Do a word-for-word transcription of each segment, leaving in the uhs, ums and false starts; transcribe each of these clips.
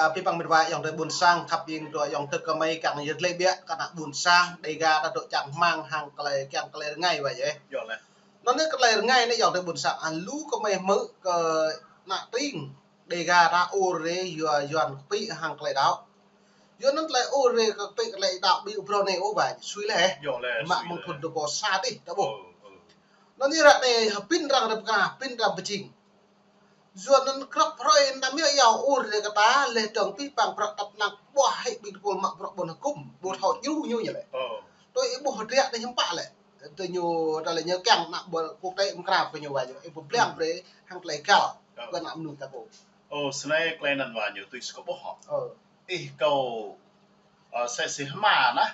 Abih bang met wa ayŏng adơi ƀuôn sang, khăp ƀing dŏ ayŏng adơi kơmơi kiăng ñu dleh ƀiă, kơ ană ƀuôn sang, Dega ta dŏ čang rơmang hăng tơlơi kiăng tơlơi rơngai wa yơh. Yơh lĕ. Anŭn anai kơ tơlơi rơngai anai ayŏng adơi ƀuôn sang, a lu kơmơi hmư̆ kơ ană tring Dega ta ur rai yua Yuan kơpĭ hăng tơlơi đaŏ. Yua anŭn tơlơi ur rai kơpĭ tơlơi đaŏ ƀu brơi anai ôh wa, sui lĕ. Yơh lĕ, mă sui mơ̆ng lĕ. Thun dua ƀô̆ sa tih, ta ƀuh. Ơ, ơ. Anŭn anai ră anai hơbĭn arăng rơp kơna, hơbĭn arăng pơjing. Yua anŭn krăp hrơi anăm yơh yua ur rai kơ ta, leh dơ̆ng abih bang bruă tăp năng ƀuah hĭ ƀing tơpul mă bruă ƀôn hơkŭm, ƀu thâo djru ñu ñu lĕ. Ơ. Tui ih ƀuh hơdră anai hiư̆m pă lĕ. Tui ñu, ta lĕ ñu kiăng ană ƀuôn quốc tế mơ̆ng krăp kơ ñu wa ñu, ih ƀu ƀlăng brơi hăng tơlơi găl. Ơ. Kơ ană mơnuih ta pô. Ơ, snei tơlơi anŭn wa ñu tui si kâo ƀuh hŏ. Ơ. Ih kâo, ơ, sĕ si hmua nah.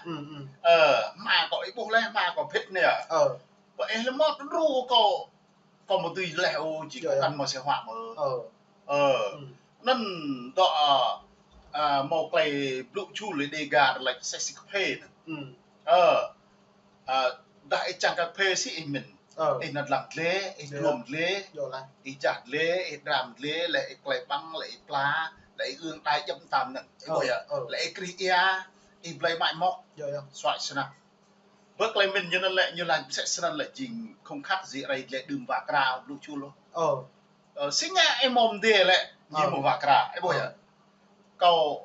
Ơ, hmua kâo ih ƀuh leh, hmua kâo phĭt anai. Ơ. Ƀơi ih lĕ mơ̆ tơdru kâo kâo mă tui leh ôh, či kâo kăn mă sĕ hmua mơ̆. Ơ. Ơ. Anŭn dŏ, ơ, ơ, mâo tơlơi blŭ čul lĕ Dega tơlơi sĕ si kơphê anŭn. Ơ. Ơ, dah ih čang kơphê sĭ ih mĭn. Ih nao lăng dleh, ih dlŏm dleh, ih čah dleh, ih dram dleh, lĕ ih klei ƀăng, lĕ ih pla, lĕ ih ưng đai jăm tam anŭn. Ih ƀuh yơh. Lĕ ih krih ia, ih blơi mai mŏk. Suaih snăk. Ƀơi tơlơi mĭn ñu anŭn lĕ, ñu laĭ sĕ snăn lĕ jing không khác gì rai lĕ đưm wa kra blŭ čul ôh. Ơ, si ngă ih mơ̆ mdê lĕ, ñu mơ̆ wa kra, ih ƀuh yơh. Kâo,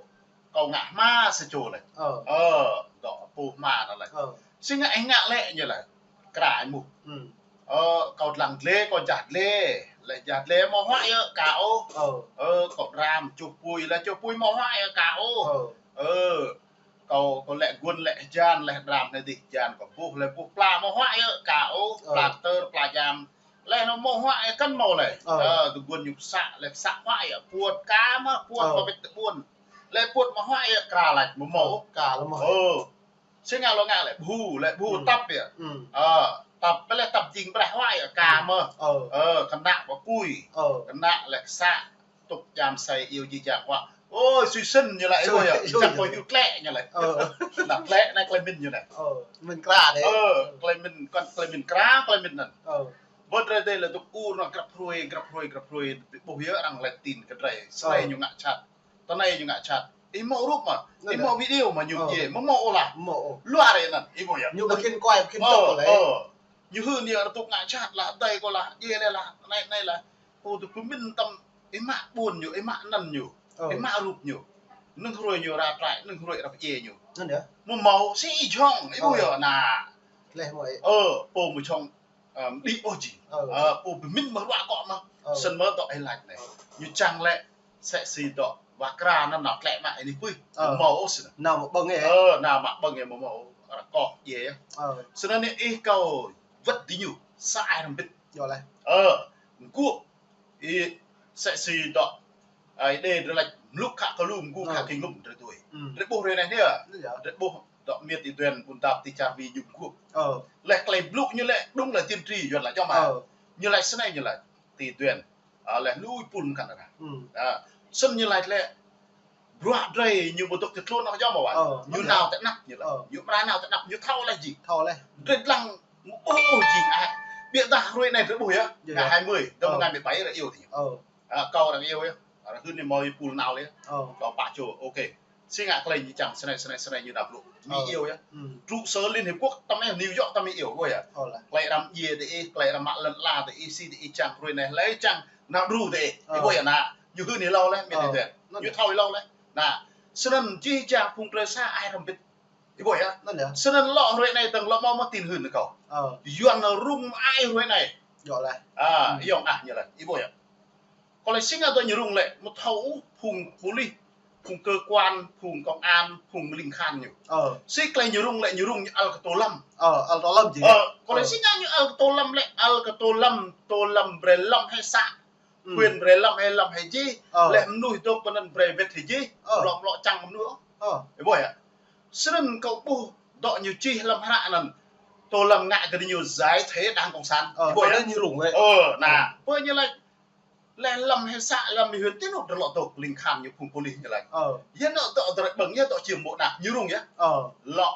kâo ngă hmua sa čô lĕ. Ơ, dŏ pô hmua anŭn lĕ. Si ngă ih ngă lĕ ñu lĕ, kra ih mơ̆. Ơ, kâo lăng dleh, kâo čah dleh, lĕ čah dleh mơ̆ hmua yơh ka ôh. Ơ, kâo dram čuh apui, lĕ čuh apui mơ̆ hmua yơh ka ôh. Ơ, kâo, kâo lĕ guôn lĕ hơjan lĕ dram anai dih, hơjan kâo ƀuh lĕ ƀuh pla mơ̆ hmua yơh ka ôh, pla tơr, pla jam. Lĕ anŭn mơ̆ hmua yơh kăn mâo lĕ. Ơ, tơguôn ñu pơsă lĕ pơsă hmua yơh, puăt ka mơ̆, puăt mơ̆ ƀĕt tơƀuôn. Lĕ puăt mơ̆ hmua yơh kra lač mơ̆ mâo. Ơ, si ngă lŏ ngă lĕ ƀu, lĕ ƀu tăp yơh. Ơ, tăp ƀĕ lĕ tăp jing braih hmua yơh ka mơ̆. Ơ, kơnă ƀă apui. Kơnă lĕ pơsă. Tŭk jam sai iâu ji jang hmua. Ôi, sui sĭn ñu laĭ, ih ƀuh yơh. Čang kơ hyu tlĕ ñu laĭ. Anŭn tlĕ anai tơlơi mĭn ñu anai. Mĭn kra dih. Ơ, tơlơi mĭn, kăn tơlơi mĭn kra, tơlơi mĭn anŭn. Ƀơi drơi dih lĕ tŭk ur anŭn grăp hrơi, grăp hrơi, grăp hrơi, ƀuh yơh arăng lĕ tin kơ drơi. Snei ñu ngă čat. Tơ anai ñu ngă čat. Ih mâo rup mơ̆, ih mâo video mơ̆ ñu djai, mơ̆ mâo ôh lah. Luar rai anŭn, ih ƀuh yơh. Ñu ƀu khĭn kuai, ƀu khĭn tŏk lĕ. Ñu hưn ñu tŭk ngă čat lah, adơi kâo lah, djai lĕ lah, anai, anai lah. Ơ, tŭ pơmĭn tơm ih mă ƀuôn ñu, ih mă anăn ñu, ih mă rup ñu. Nơ̆ng hrơi ñu ra trại, nơ̆ng hrơi ră pơdjai ñu. Mơ̆ mâo si ih jhŏng, ih ƀuh yơh anai. Ơ, pô mơ̆ jhŏng, ơ, đĭ ôh jing. Ơ, pô pơmĭn mơ̆ ruă kŏ mơ̆. Snăn mơ̆ dŏ ih lač anai. Ñu čang lĕ sĕ si dŏ wa kra anŭn nao tlĕ mă ih anih pưih. Mơ̆ mâo ôh snăn. Nao mă ƀơ̆ng ih. Ơ, nao mă ƀơ̆ng ih mơ̆ mâo ôh. Ră kŏ djai yơh. Snăn anai ih kâo wơ̆t diñu sa ai rơmbit. Ơ, mguôp. Ih sĕ si dŏ, ơ, ih đe drơi lač mluk khă kơ lu mgu khă kơ ngŭm drơi tui. Drơi ƀuh drơi anai anai. Drơi ƀuh dŏ miêt ih duen ƀun dap ti čar Mi ñu mguôp. Leh tơlơi blŭ ñu lĕ đúng là tiên tri Yuan lač čŏ mơ̆. Ñu lač snei ñu lač ti duen. Ơ, leh lui pul mkăn arăng. Ơ, snăn ñu lač lĕ bruă drơi ñu ƀu dŏ ti tluôn ôh čŏ mơ̆ wa. Ñu nao tơ anăp ñu lač. Ñu amra nao tơ anăp ñu thâo leh jing. Thâo leh. Drơi lăng mơ̆ ƀuh ôh jing ai. Ƀiădah hrơi anai drơi ƀuh yơh. Ngày hai mươi, dŏ mơ̆ng ngày mười bảy arăng iâu ti ñu. Ơ, kâo arăng iâu yơh. Arăng hưn ñu mơ̆ ih pul nao leh. Kâo pă čô, ok. Si ngă tơlơi ñu čang snei, snei, snei ñu nao blŭ. Mi iâu yơh. Trụ sở Liên Hiệp Quốc tơm ih New York tơm ih iâu, ƀuh yơh. Tơlơi arăng djai ti ih, tơlơi arăng mă lŏn ala ti ih, si ti ih čang hrơi anai, hlơi čang nao đru ti ih. Ih ƀuh yơh anai. Ñu hưn ih hlâo leh, mi ti duen. Ñu thâo ih hlâo leh. Anai, snăn jih jang phung drơi sa ai rơmbit. Ih ƀuh yơh. Snăn lŏ hrơi anai tơ̆ng lŏ mâo mơ̆ tin hưn kâo. Yuan rŭng ai hrơi anai. Ơ, yŏng ah ñu lač. Ih ƀuh yơh. Kơ lĕ si ngă dŏ ñu rŭng lĕ, mơ̆ thâo ôh phung pôlis, phung cơ quan, phung công an, phung mling khan ñu. Si tơlơi ñu rŭng lĕ, ñu rŭng ñu ăl kơ Tô Lâm. Ơ, ăl Tô Lâm jing. Ơ, kơ lĕ si ngă ñu ăl kơ Tô Lâm lĕ, ăl kơ Tô Lâm, Tô Lâm brơi lăm hĕ să. Quyền brơi lăm hĕ, lăm hĕ jih. Leh mnuih dŏ pơ anăn brơi wĕt hĕ jih. Blŏ blŏ čang mnuih. Ih ƀuh yơh. Snăn kâo ƀuh dŏ ñu čih lăm hră anăn. Tô Lâm ngă kơ ñu giải thể Đảng Cộng sản. Ih ƀuh yơh. Ñu rŭng lĕ. Ơ, anai, pơ ñu lač. Leh lăm hĕ să, lăm hĕ huyện ti anŭn drơi lŏ dŏ mling khan ñu phung pôlis ñu lač. Yơh anŭn dŏ drơi ƀơ̆ng yơh dŏ čiêm ƀô̆ đah ñu rŭng yơh. Lŏ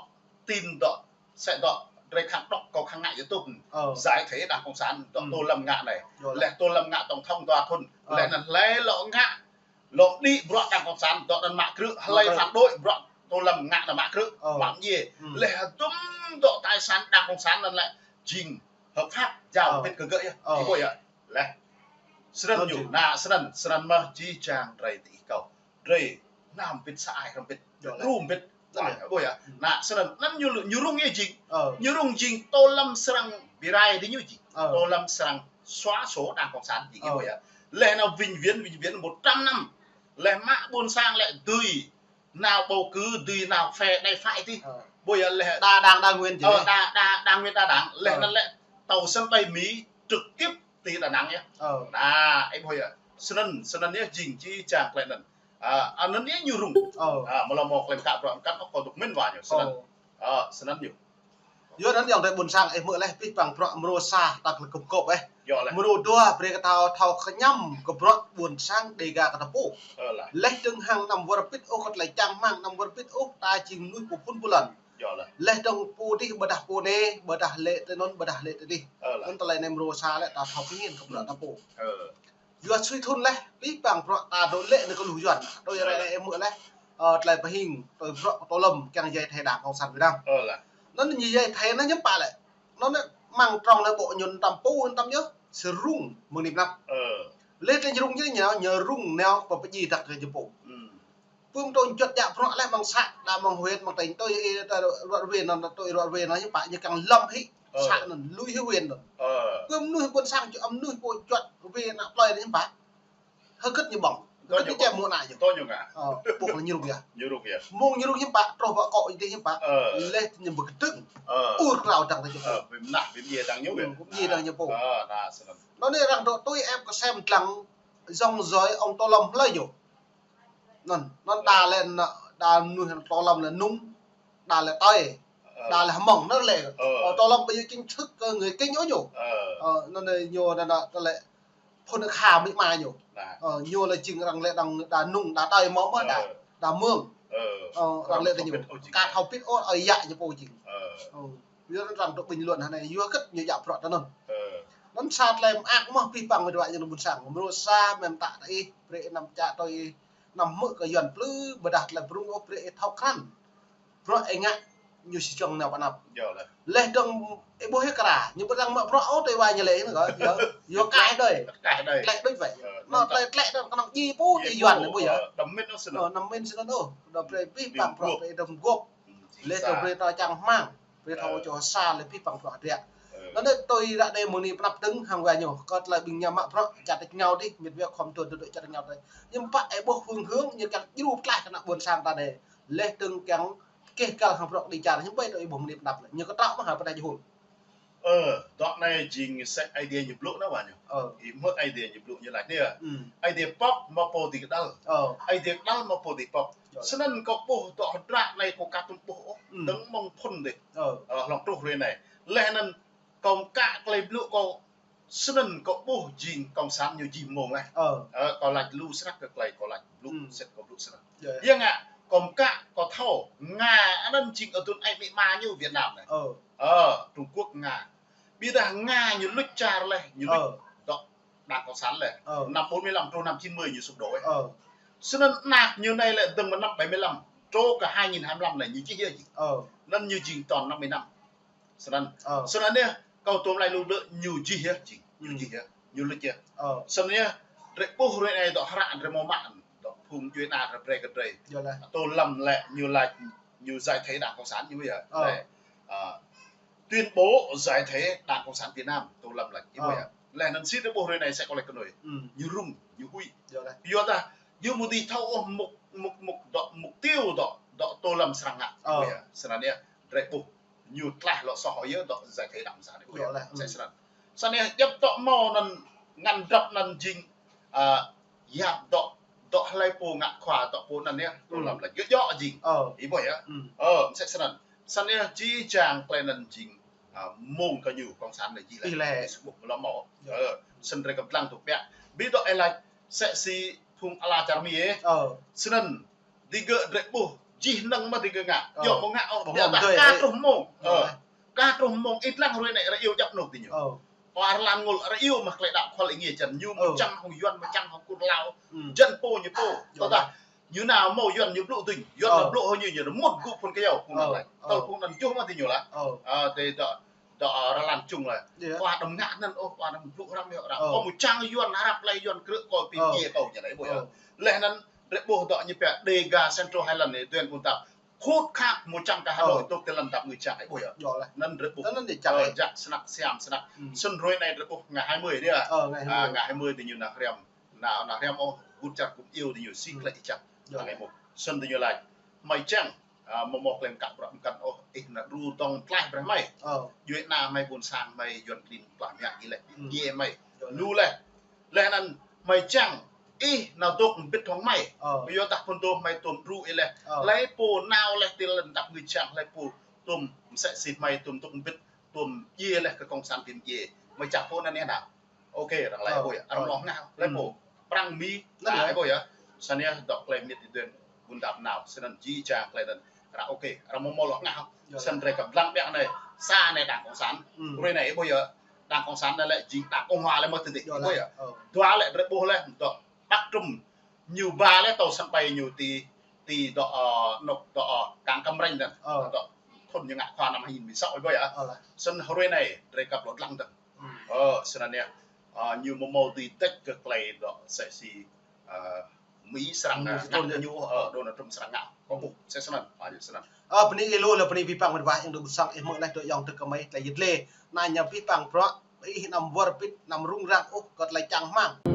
tin dŏ, sĕ dŏ drơi khăng đŏk kâo khăng ngă YouTube. Giải thể Đảng Cộng sản dŏ Tô Lâm ngă anai. Leh Tô Lâm ngă tổng thống dua thŭn. Leh anăn hlơi lŏ ngă Lŏ đĭ bruă Đảng Cộng sản, dŏ anŭn mă krư̆, hlơi phản đối bruă Tô Lâm ngă anŭn mă krư̆, mă mơñê. Laih hơdôm dŏ tài sản Đảng Cộng sản anŭn lĕ jing hợp pháp, jao pĭt kơ gơ̆ yơh. Ih ƀuh yơh. Laih. Snăn ñu, anŭn snăn, snăn mơ̆ či čang drei ti ih kâo. Drei, anăm pĭt sa ai hrŏm pĭt. Djŏ lĕ. Rum pĭt. Anŭn lĕ. Ih ƀuh yơh. Anŭn snăn, anŭn ñu, ñu rŭng yơh jing. Ñu rŭng jing Tô Lâm srăng bi rai diñu jing. Tô Lâm srăng xóa sổ Đảng Cộng sản jing, ih ƀuh yơh. Laih anŭn vĩnh viễn, vĩnh viễn một trăm năm. Laih mă ƀuôn sang lĕ dưi nao bầu cử, dưi nao phe đe phái tih. Ƀuh yơh laih. Đa đảng đa nguyên tih. Đa, đa, đa nguyên đa đảng. Laih anŭn lĕ tàu sân bay Mỹ trực tiếp ti Đà Nẵng yơh. Anŭn, ih ƀuh yơh. Snăn, snăn yơh jing či čang klei anŭn. Anŭn yơh ñu rŭng. Mơ̆ lŏ mơ̆ klei mơkă bruă mơkă kơ dŏ mĭn wa ñu. Snăn. Snăn ñu. Yua anŭn yơh drei ƀuôn sang ih hmư̆ laih pĭ păng bruă mrô sa ta kơ kŭp kŭp ih. Mrô dua brei kơ thâo thâo kơñăm kơ bruă ƀuôn sang Đêga kơ ta pô. Laih dơ̆ng hăng anăm wơr bĭt ôh kơ tơlơi čang rơmang, anăm wơr bĭt ôh ta jing mơnuih pô phŭn pô lŏn. Laih dơ̆ng pô dih ƀôdah pô anai, ƀôdah lĕ tơ anŭn, ƀôdah lĕ tơ dih. Anŭn tơlơi anai mrô sa lĕ ta thâo pơñen kơ bruă ta pô. Yua sui thŭn laih, pĭ păng bruă ta dŏ lĕ anai kơ lu Yuan. Tui rai rai ih hmư̆ laih, tơlơi pơhing, tui bruă Tô Lâm kiăng djai thai Đảng Cộng sản Việt Nam. Anŭn ñu djai thai anŭn ñu pă lĕ. Anŭn mơ̆ng trong anai ƀô̆ ñu tăm pô, tăm ñu, srŭng mơ̆ng anai pơ anăp. Laih tơ ñu rŭng ñu, ñu rŭng ñu pơpơjing dăk kơ ñu pô. Pơm tơl juăt djă bruă laih mơ̆ng să, đa mơ̆ng huyện, mơ̆ng tỉnh, tui, tui ruă ruê anŭn, tui ruă ruê anŭn, ñu pă ñu kiăng lŏm hĭ să anŭn, lui hĭ huyện anŭn. Pơm mơnuih ƀuôn sang, čô mơnuih pô juăt ruê ană plơi anŭn ñu pă. Hơgĕt ñu ƀơ̆ng. Hơgĕt ñu čem mơ̆ng ană ñu. Tơ ñu ngă. Ƀô̆ ñu rŭng yơh. Ñu rŭng yơh. Mơ̆ng ñu rŭng ñu pă, truh ƀă akŏ ñu dih ñu pă. Laih ñu ƀu kơdơ̆ng. Ur krao dăng tơ ñu pô. Bĭm nah, bĭm djai dăng ñu. Bĭm djai dăng ñu pô. Anŭn anai arăng dŏ tui ĕp kơ sem dlăng, giọng nói ông Tô Lâm hlơi ñu. Anŭn, anŭn đa lĕ anŭn, đa mơnuih Tô Lâm lĕ Nung, đa lĕ Tây, đa lĕ Hmông anŭn lĕ. Tô Lâm bây giờ chính thức, người Kinh ôh ñu. Anŭn anai ñu anŭn, anŭn lĕ phŭn kha mĭ ma ñu. Ñu lĕ jing arăng lĕ đa, đa Nung, đa Tây mơ̆ mơ̆ đa, đa Mường. Arăng lĕ tơ ñu. Ka thâo pĭt ôh, ơi yă ñu pô jing. Yua anŭn arăng dŏ bình luận hơnai, yua hơgĕt ñu djă bruă tơ anŭn. Anŭn sa tơlơi mơak mơ̆ pĭ păng wơ̆t wa ñu ƀuôn sang. Mrô sa mơ̆n ta tơ ih, brei anăm čă tui ih, anăm hmư̆ kơ Yuan plư, ƀôdah tơlơi brŭng ôh brei ih thâo krăn. Bruă ih ngă ñu sĭ čŏng nao pơ anăp. Laih dơ̆ng ih ƀuh hĭ kra, ñu ƀu dăng mă bruă ôh tui wa ñu lĕ anŭn kơ, yua, yua kai đơi. Kai đơi. Tlĕ đôč wơ̆t. Anŭn tlĕ, tlĕ anŭn kơnơ̆ng djai pô, djai Yuan anŭn ƀuh yơh. Đăm mĭn ôh snăn. Anŭn mĭn snăn ôh. Đa brei pĭ păng bruă brei đăm gŏp. Laih dơ̆ng brei thâo čang rơmang, brei thâo čô sa laih pĭ păng bruă hơdră. Anŭn anai tui ră anai mơ̆ng anai pơ anăp dơ̆ng hăng wa ñu, kơ tơlơi ƀing ñu mă bruă, čăt tơña dih, mĭt wa khŏm tuan dŏ čăt tơña dih. Hiư̆m pă ih ƀuh phương hướng, ñu kiăng djru pơtlaih kơ ană ƀuôn sang ta anai. Laih dơ̆ng kiăng kĕh găl hăng bruă kơđi čar, hiư̆m pă tui ih ƀuh mơ̆ng anai pơ anăp lĕ. Ñu kơtraŏ mơ̆ hă pơ anai jơhung. Ơ, dŏ anai jing mơsĕ Aê Diê ñu blŭ anŭn wa ñu. Ih hmư̆ Aê Diê ñu blŭ ñu laĭ anai. Aê Diê pŏk mă pô dih kơđăl. Aê Diê kơđăl mă pô dih pŏk. Snăn kâo ƀuh dŏ hơdră anai kâo ka tŭm ƀuh ôh. Dơ̆ng mơ̆ng phŭn dih. Hlŏng truh hrơi anai. Laih anŭn kâo mơkă klei blŭ kâo snăn kâo ƀuh jing Cộng sản ñu jing mơ̆ng laih. Kâo laĭ lu snăk kơ klei kâo laĭ blŭ sĭt kâo blŭ snăk. Yua ngă, kâo mơkă kâo thâo, Nga anŭn jing aduôn aê mĭ ma ñu Việt Nam anai. Trung Quốc Nga. Ƀiădah Nga ñu luč čar laih, ñu luč dŏ Đảng Cộng sản laih. Năm bốn mươi lăm truh năm chín mươi ñu sụp đổ. Snăn anak ñu anai lĕ dơ̆ng mơ̆ng năm bảy mươi lăm truh kơ hai nghìn hai mươi lăm anai ñu čih yơh jing. Anŭn ñu jing tròn năm mươi năm. Snăn. Snăn yơh, kâo tŭm laĭ lu blư̆ ñu jih yơh, jing. Ñu jih yơh, ñu luč yơh. Snăn yơh, drei ƀuh hrơi anai dŏ hră drei mơ̆ mă, dŏ phung djuai ana drei brei kơ drei. Tô Lâm lĕ ñu laĭ, ñu giải thể Đảng Cộng sản ñu yơh. Lĕ, tuyên bố giải thể Đảng Cộng sản Việt Nam, Tô Lâm laĭ, ih ƀuh yơh. Laih anŭn sĭt drei ƀuh hrơi anai mơsĕ kâo laĭ kơ anai. Ñu rŭng, ñu huĭ. Yua dah, ñu ƀu dưi thâo ôh mục, mục, mục dŏ, mục tiêu dŏ, dŏ Tô Lâm srăng ngă, ih ƀuh yơh. Snăn yơh, drei ƀuh. Ñu tlaih lŏ soh yơh dŏ giải thể Đảng Cộng sản anai. Mơsĕ snăn. Snăn yơh djăp dŏ mâo anŭn ngăn drăp anŭn jing, yap dŏ, dŏ hlơi pô ngă khua dŏ pô anŭn yơh. Tô Lâm laĭ gơ̆ djŏ jing. Ih ƀuh yơh. Mơsĕ snăn. Snăn yơh či čang klei anŭn jing, mơ̆ng kơ ñu Cộng sản anai jih laih. Sĭt ƀuh lŏ mâo. Snăn drei kơpơdlăng tŭ pĕk. Ƀiădah ih laĭ mơsĕ si phung ala čar Mi ih. Snăn Digơ̆ drei ƀuh, jih năng mă digơ̆ ngă. Ơ. Yua mơ̆ ngă ôh, ƀiădah ka truh mông. Ơ. Ka truh mông, ih lăng hrơi anai, ră iâu djăp anŏ diñu. Ơ. Ơ, arăng lăng ngul arăng iâu mă klei đăo khul ing yê jăn ñu mă čang hăng Yuan mă čang hăng kŭn Lao. Jăn pô ñu pô. Tơdah ñu nao mâo Yuan ñu blŭ ding. Yuan ñu blŭ hơ ñu ñu mŭt gŭ phŭn kơyâo phŭn anŭn lĕ. Tơl phŭn anŭn juh mă ti ñu lah. Ơ, ti dŏ, dŏ, ơ, arăng lăng čung lĕ. Khua đăm ngă anŭn ôh, khua đăm blŭ hrăm yơh arăng. Ơ, mŭt čang Yuan hrăp lĕ Yuan krư̆ kơ ƀing djiê kâo ñu lĕ ƀuh yơh. Leh anŭn drei ƀuh dŏ ñu pia Dega Central Highland anai, Duen Ƀun Tap. Khut khak mŭt čang kơ Hà Nội tŭk ti lăn dap ngui čang ih ƀuh yơh. Anŭn drei ƀuh. Anŭn dih čang ơ, ih. Jak snăk siam snăk. Snăn hrơi anai drei ƀuh ngày hai mươi dih ah. Ơ, ngày hai mươi. Ngày hai mươi dih ñu nao hriăm. Nao, nao hriăm ôh, gŭt čar gŭm iâu dih ñu si klei ih čang. Anai ƀuh. Snăn dih ñu laĭ. Hmei čang, ơ, mâo mâo klei mkă bruă mkăn ôh, ih nao đru dŏng tlaih brơi hmei. Djuai ana hmei ƀuôn sang hmei Yuan klin tlaih mă ih leh. Djiê hmei. Lu leh. Leh anŭn hmei čang ih nao dŏ mbĭt hăng hmei. Ƀiădah phŭn dŏ hmei tuôm đru ih leh. Hlei pô nao leh ti lăn dap ngui čang hlei pô tuôm msĕ si hmei tuôm dŏ mbĭt tuôm djiê leh kơ cộng sản phim djiê. Hmei čang pô anŭn yơh nao. Ôkê, arăng laĭ ƀuh yơh. Arăng lŏ ngă hlei pô. Prăng Mi. Anŭn yơh ƀuh yơh. Snăn yơh dŏ klei mĭt ti Duen Ƀun Tap nao. Snăn či čang klei anŭn. Arăng ôkê. Arăng mâo mâo lŏ ngă. Snăn drei kăp lăng ƀiă anai. Sa anai đảng cộng sản. Hrơi anai ƀuh yơh. Đảng cộng sản anai lĕ jing đảng cộng hòa lĕ mơ̆ tơdih. Ƀuh yơh. Dua lĕ drei ƀuh leh dŏ Bắc Trung ñu ba lĕ tàu sân bay ñu ti, ti dŏ, ơ, anŏ dŏ, ơ, cảng Cam Ranh anŭn. Dŏ thŭn ñu ngă khua năm hai nghìn mười sáu ih ƀuh yơh. Snăn hrơi anai drei kăp lŏ lăng dơ̆ng. Ơ, snăn yơh. Ơ, ñu mâo mâo dưi đĕč kơ klei dŏ msĕ si, ơ, Mi srăng ngă kơ ñu, ơ, Donald Trump srăng ngă. Kơ ƀuh, msĕ snăn, ơ, ñu snăn. Ơ, bơni kơ lu lĕ bơni pih păng mĕt wa ayŏng adơi ƀuôn sang ih hmư̆ leh dŏ ayŏng adơi kơ hmei tơlơi yit lĕ. Anai ñu pih păng bruă, ih anăm wơr bĭt, anăm rŭng răng ôh kơ tơlơi čang hmăng.